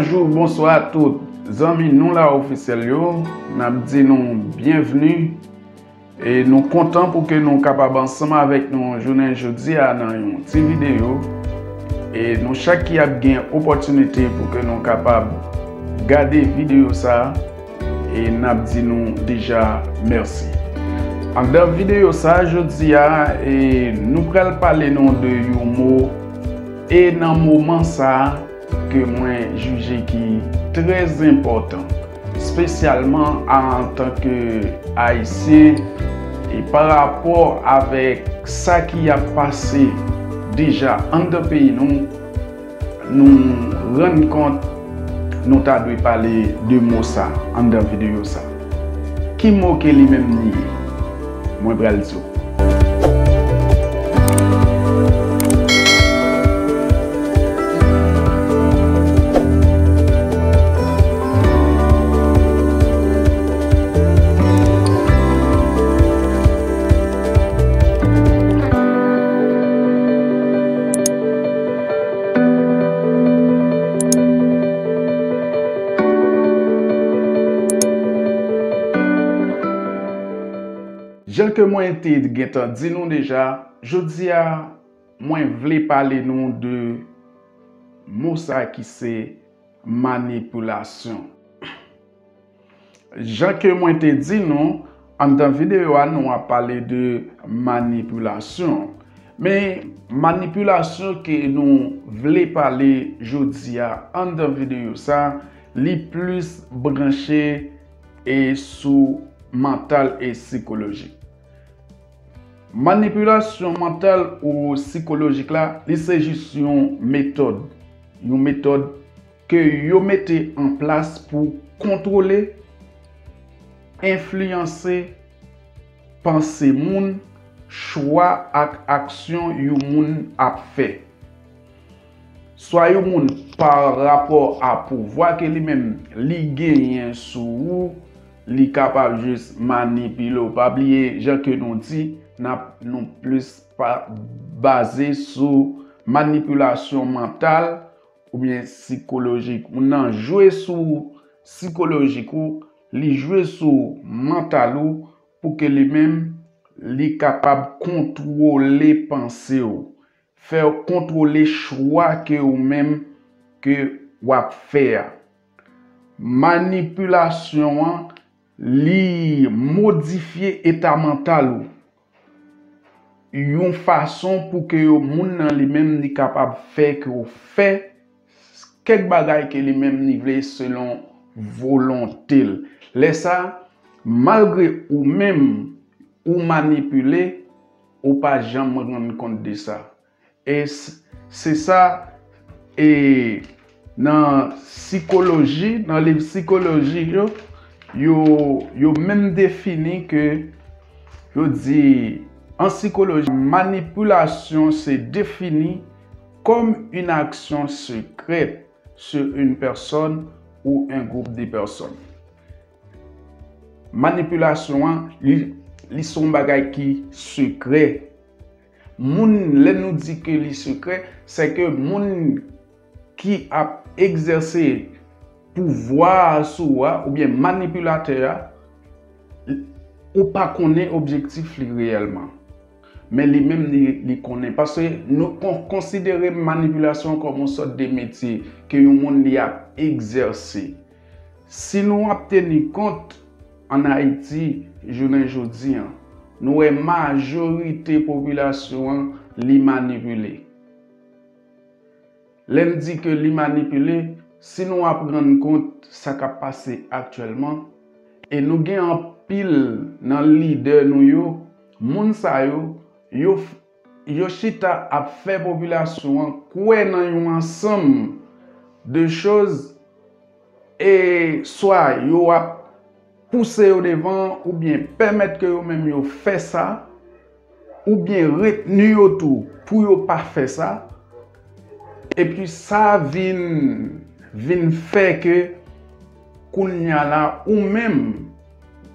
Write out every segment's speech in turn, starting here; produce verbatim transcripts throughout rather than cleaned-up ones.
Bonjou, bonswa tout zanmi nou la ofisyèl yo. N ap di nou byenvni. E nou kontan pou ke nou kapab ansanm avèk nou jounen jodi a nan yon ti videyo. E nou chak ki ap gen opòtinite pou ke nou kapab gade videyo sa a, e n ap di nou deja mèsi. Anndan videyo sa a jodi a, e nou pral pale nou de yon mo, e nan moman sa a, ke mwen jije ki trè enpòtan, espesyalman antanke Ayisyen, e pa rapò avèk sa ki ap pase deja anndan peyi nou, nou rann kont nou ta dwe pale de mo sa anndan videyo sa. Ki mo ke li menm li ye? Mwen pral di w. Jan ke mwen te gentan di nou deja, jodi a, mwen vle pale nou de mo sa ki se manipilasyon. Jan ke mwen te di nou, anndan videyo a, nou ap pale de manipilasyon. Men manipilasyon ke nou vle pale jodi a anndan videyo sa, li plis branche e sou mantal e sikolojik. Manipilasyon mantal ou sikolojik la, li se jis yon metòd. Yon metòd ke yo mete an plas pou kontwole, enfliyanse panse moun, chwa ak aksyon yon moun ap fè. Swa yon moun pa rapò a pouvwa ke li menm li genyen sou ou, li kapab jis manipile w. Pa bliye, jan ke nou di, n ap, nou plis pa baze sou manipilasyon mantal oubyen sikolojik. Moun nan jwe sou sikolojik ou, li jwe sou mantal ou pou ke li menm, li kapab kontwole panse w, fè w kontwole chwa ke ou menm ke w ap fè a. Manipilasyon an, li modifye eta mantal ou yon fason pou ke yo, moun nan li menm, li kapab fè ke w fè kèk bagay ke li menm li vle selon volonte l. Lè sa, malgre ou menm ou manipile, ou pa janm rann kont de sa. E s-, se sa, e nan sikoloji, nan liv sikoloji yo, yo, yo menm defini ke, yo di, an sikoloji, manipulation se définit comme une action secrète sur une personne ou un groupe de personnes. Manipilasyon an, li, li se yon bagay ki sekrè. Moun, lè nou di ke li sekrè, se ke moun ki ap egzèse pouvwa a sou ou a, oubyen manipilatè a, ou pa konnen objektif li reyèlman. Men li menm, li, li konnen. Paske nou kon-, konsidere manipilasyon kòm yon sòt de metye ke yon moun li ap egzèse. Si nou ap teni kont, ann Ayiti, jounen jodi an, nou wè majorite popilasyon an, li manipile. Lè m di ke li manipile, si nou ap rann kont sa k ap pase aktyèlman, e nou gen anpil nan lidè nou yo, moun sa yo, yo f-, yo chita ap fè popilasyon an kwè nan yon ansanm de choz, e swa yo ap pouse yo devan, oubyen pèmèt ke yo menm yo fè sa, oubyen retni yo tou pou yo pa fè sa. Epi sa vin, vin fè ke kounye a la, ou menm,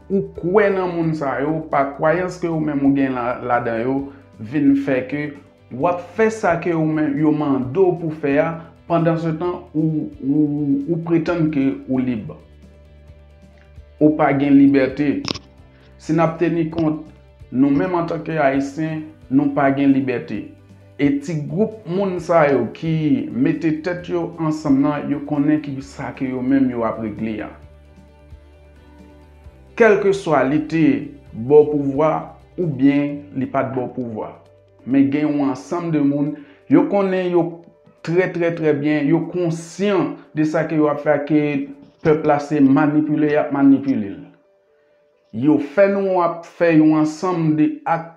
ou kwè nan moun sa yo, pa kwayans ke ou menm ou gen la, ladan yo, vin fè ke w ap fè sa ke ou menm, yo mande w pou fè a, Pandansetan, ou, ou, ou pretann ke ou lib. Ou pa gen libète. Si n ap teni kont, nou menm antanke Ayisyen, nou pa gen libète. E ti gwoup moun sa yo ki mete tèt yo ansanm nan, yo konnen ki sa ke yo menm yo ap regle a. Kèlkeswa li te bò pouvwa oubyen li pa t bò pouvwa. Men gen yon ansanm de moun, yo konnen yo trè, trè, trè byen, yo konsyan de sa ke yo ap fè a, ke pèp la se manipile y ap manipile l. Yo fè nou ap fè yon ansanm de ak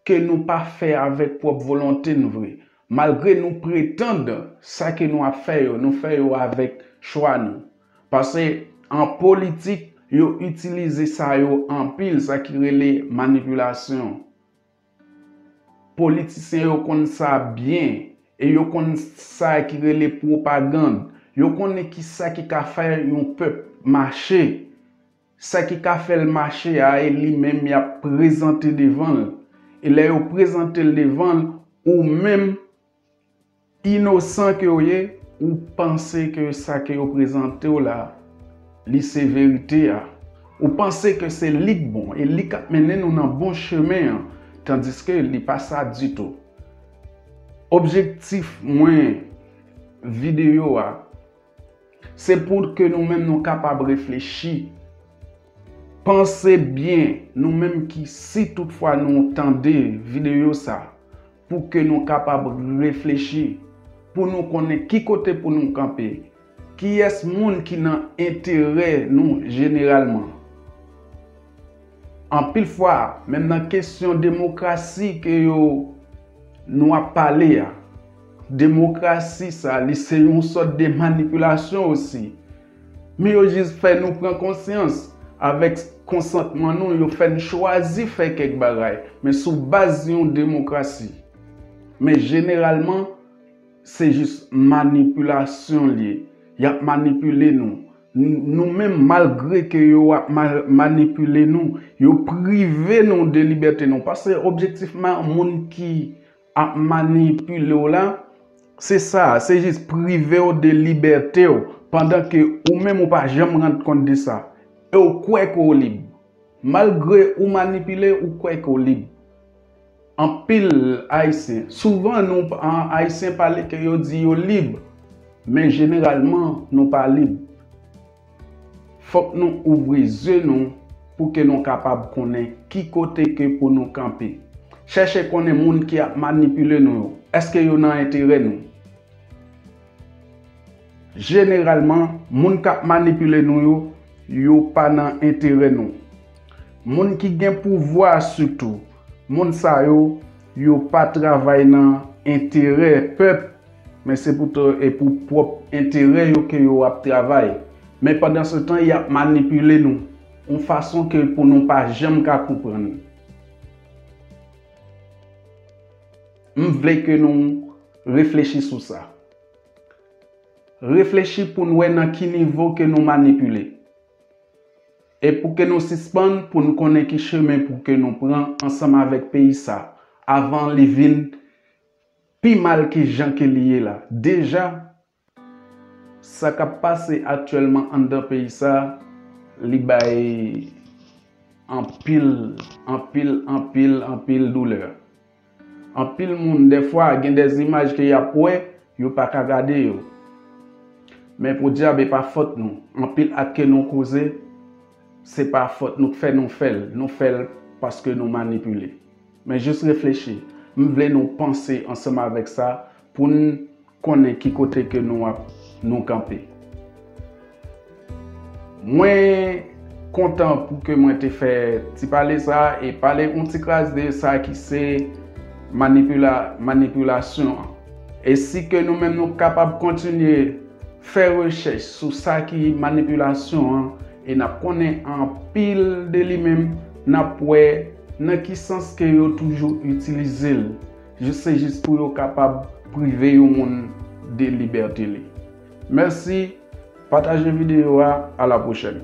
ke nou pa fè avèk pwòp volonte n vre. Malgre nou pretann sa ke nou ap fè yo, nou fè yo avèk chwa nou. Paske an politik, yo itilize sa yo anpil, sa ki rele manipilasyon. Politisyen yo konn sa byen, e yo konn sa ki rele pwopagann. Yo konnen ki sa ki ka fè yon pèp mache. Sa ki ka fè l mache a, e li menm y ap prezante devan l. E lè yo prezante l devan l, ou menm inosan ke w ye, ou panse ke sa ke yo prezante w la, li se verite a. Ou panse ke se li k bon, e li k ap mennen nou nan bon chemen an, tandiske li pa sa ditou. Objektif mwen videyo a, se pou ke nou menm nou kapab reflechi. Panse byen, nou menm ki, si toutfwa nou tande videyo sa, pou ke nou kapab reflechi, pou nou konnen ki kote pou nou kanpe, kiyès moun ki nan enterè nou jeneralman. Anpil fwa, menm nan kesyon demokrasi ke yo, nou ap pale a, demokrasi sa, li se yon sòt de manipilasyon osi. Men yo jis fè nou pran konsyans, avèk konsantman nou, yo fè n chwazi fè kèk bagay, men sou baz yon demokrasi. Men jeneralman, se jis manipilasyon l ye. Y ap manipile nou. N-, nou menm, malgre ke yo ap ma-, manipile nou, yo prive nou de libète nou. Paske objektif ma-, moun ki ap manipile w la, se sa, se jis prive w de libète w, pandan ke ou menm ou pa janm rann kont de sa. E w kwè ke w lib. Malgre ou manipile, ou kwè ke w lib. Anpil Ayisyen, souvan nou, an, Ayisyen pale ke yo di yo lib, men jeneralman nou pa lib. Fòk nou ouvri zye nou pou ke nou kapab konnen ki kote ke pou nou kanpe. Chèche konnen moun ki ap manipile nou yo. Èske yo nan enterè nou? Jeneralman, moun k ap manipile nou yo, yo pa nan enterè nou. Moun ki gen pouvwa sitou, moun sa yo, yo pa travay nan enterè pèp, men se pou, e pou pwòp enterè yo ke yo ap travay. Men pandansetan, y ap manipile nou yon fason ke pou nou pa janm ka konprann. M vle ke nou reflechi sou sa. Reflechi pou n wè nan ki nivo ke nou manipile. E pou ke nou sispann, pou n konnen ki chemen pou ke nou pran ansanm avèk peyi sa, avan li vin pi mal ke jan ke li ye la. Deja, sa k ap pase aktyèlman anndan peyi sa, li bay anpil, anpil, anpil, anpil doulè. Anpil moun, dèfwa, gen de imaj ke y ap wè, yo pa ka gade yo. Men podyab, e pa fòt nou. Anpil ak ke nou koze, se pa fòt nou k fè nou fè l. Nou fè l paske nou manipile. Men jis reflechi. M vle nou panse ansanm avèk sa pou n konnen ki kote ke nou ap, nou kanpe. Mwen kontan pou ke mwen te fè ti pale sa e pale yon ti kras de sa ki se manipila-, manipilasyon an. E si ke nou menm nou kapab kontinye fè rechèch sou sa ki manipilasyon an, e n ap konnen anpil de li menm, n ap wè nan ki sans ke yo toujou itilize l. Jis, se jis pou yo kapab prive yon moun de libète li. Mèsi, pataje videyo a, a la pwochèn.